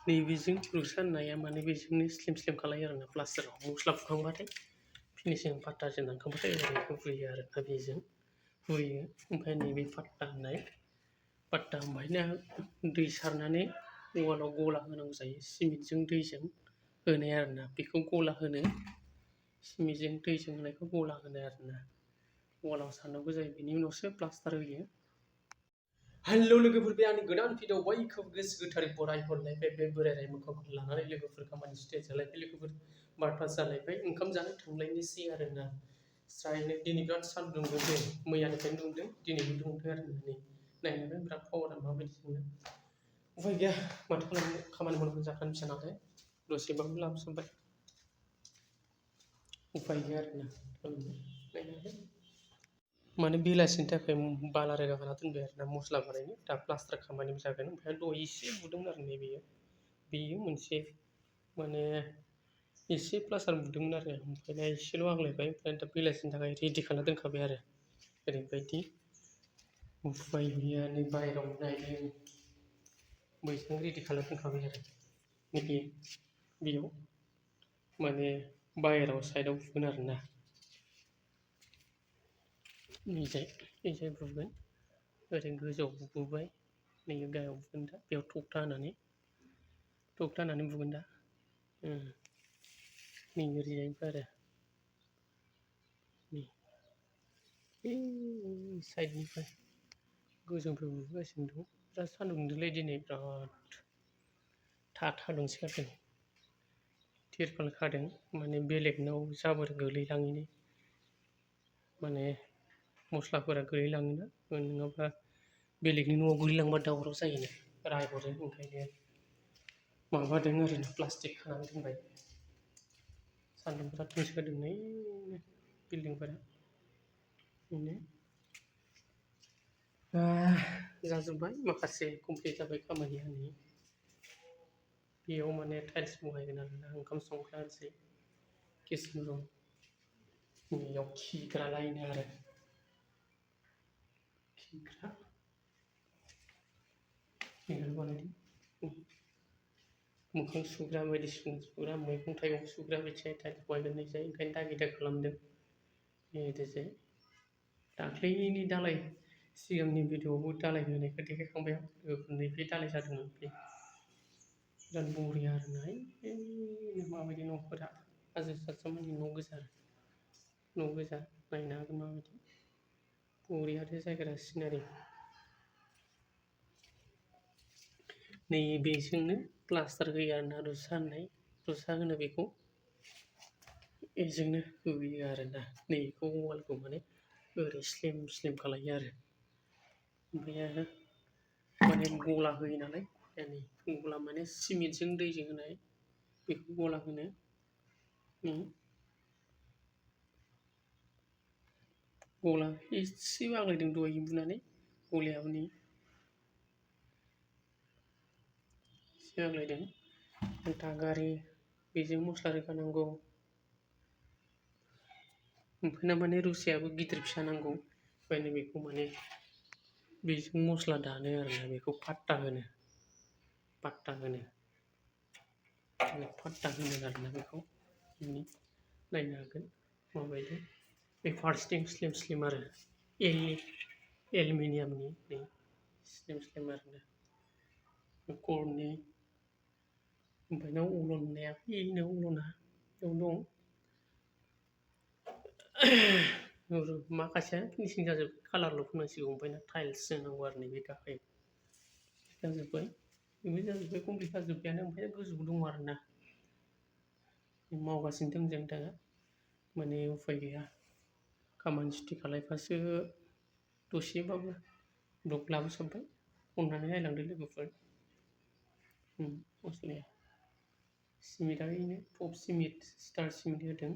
नैबेजों रुसा होननाया माने बेजोंनो स्लिम खालायो आरोना प्लास्टाराव मस्ला बुखांबाथाय फिनिशिं पाट्टाजों नांखांबाथाय ओरैखौ हुयो आरोना बेजों हुयो। ओमफ्राय नैबे पाट्टा होननाय पाट्टा ओमफ्रायनो दै सारनानै वालाव गला होनांगौ जायो सिमेन्टजों दैजों होनाय आरोना बेखौ गला होनो सिमेन्टजों दैजों होनायखौ गला होनो आरोना वालाव सारनांगौ जायो बेनि उनावसो प्लास्टार होयो। हेल' लोगोफोर बे आंनि गोदान भिडिअ बयखौबो गोसो गोथारै बरायहरलायबाय बे बोराय मोखांखौ लानानै लोगोफोर खामानि स्टेज जालायबाय लोगोफोर बार'था जालायबाय ओंखाम जानो थांलायनोसै आरोना स्रायनो दिनै बिराद सान्दुं दुंदों मैयानिफ्रायनो दुंदों दिनैबो दुंदों आरो नै नायनोबो बिराद पावारा माबायदि दुंदों उफाय गैया माथो खालामनो खामानि मावनानै जाखानोसै नालाय दसेबाबो लाबोसोमबाय उफाय गैया आरोना नायनो माने बेलासिनि थाखाय बाला रोगाना दोनबाय आरोना मस्ला बानायनो दा प्लास्टार खामानिबो जागोन ओमफ्राय दहाय एसे बुदोंमोन आरो बेयो मोनसे माने एसे प्लास्टार बुदोंमोन आरो ओमफ्राय दा एसेल' आग्लायबाय ओमफ्राय दा बेलासिनि थाखाय रेडि खालामना दोनखाबाय आरो ओरैबायदि उफाय गैया नै बाहेरायाव नायदों बैसां रेडि खालामना दोनखाबाय आरो नैबे बेयाव माने बाहेरायाव साइडआव बुगोन आरोना ओइजाय बुगोन ओरै गोजौआव बुबाय नै गाहायाव बुगोन दा बेयाव थक्था होनानै बुगोन दा नै ओरैजायबो आरो नै साइडनिफ्राय गोजौनिफ्राय बुबोगासिनो दं बिराद सान्दुं दुंदोंलै दिनै बिराद थाथा दुंसोगारदों तिरपाल खादों माने बेलेगनाव जाबोर गोलैलाङैनि माने मस्लाफोरा गोलैलाङोना नङाबा बेलेगनि न'आव गोलैलांबा दावराव जायोना रायहरो ओंखायनो माबादों आरोना प्लास्टिक खानानै दोनबाय सान्दुं बिराद दुंसोगारदों नै बिल्डिंफोरा बेनो जाजोब्बाय माखासे कमप्लिट जाबाय खामानिया नै बेयाव माने टाइल्स बहायगोन आरोना ओंखाम संग्रा ओनसै किचेन रुम बेयाव खिग्रा लायनो आरो खिग्रा बानायदों मोखां सुग्रा बायदिसिना सुग्रा मैगं थाइगं सुग्रा बिथिंजाय टाइल्स बहायगोन ओरैजाय ओंखायनो दागि खालामदों ओरैजाय दाख्लैनि दालाय सिगांनि भिडिअआवबो दालाय होनायखौ देखायखांबाय आं लोगोफोरनो बे दालाय जादोंमोन बे बिराद बरिया आरोना माबायदि न'फोरा हाजो सामानि न' गोजा नायनो हागोन माबायदि बरिया आरो जायगाया सिनारि नै बेजोंनो प्लास्टार होयो आरोना रुसा होनो बेखौ बेजोंनो होयो आरोना नैखौ वालखौ माने ओरै स्लिम खालायो आरो ओमफ्राय आरो माने गला होयो नालाय गला माने सिमेन्टजों दैजों होनाय बेखौ गला होनो गला एसे आग्लायदों दहाय बुनानै गलायाबो नै एसे आग्लायदों दागारि बेजों मस्ला रोगानांगौ ओमफ्राय माने रुसायाबो गिदिर फिसा नांगौ ओंखायनो बेखौ माने बेजों मस्ला दानो आरोना बेखौ पाट्टा होनो आरोना बेखौ नायनो हागोन माबायदि बे फारसेथिं स्लिम आरो एलुमिनियामनि नै स्लिम आरोना कर्डनि ओमफ्राय ना उलन होननाया बेनो उलना बेयाव दं माखासेया फिनिशिं जाजोब्बाय कालारल' फोनांसिगौ ओमफ्राय ना टाइल्स होनांगौ आरो नैबे गाहायाव जाजोब्बाय बेबो जाजोब्बाय कमप्लिट जाजोब्बायानो ओमफ्राय गोजौआव दं आरोना मावगासिनो दं जों दा माने उफाय गैया खामानि सुथि खालायबासो दसेबाबो ब्लग लाबोसोमबाय अननानै नायलांदो लोगोफोर मस्लाया सिमेन्टआ बेनो टप सिमेन्ट स्टार सिमेन्ट होदों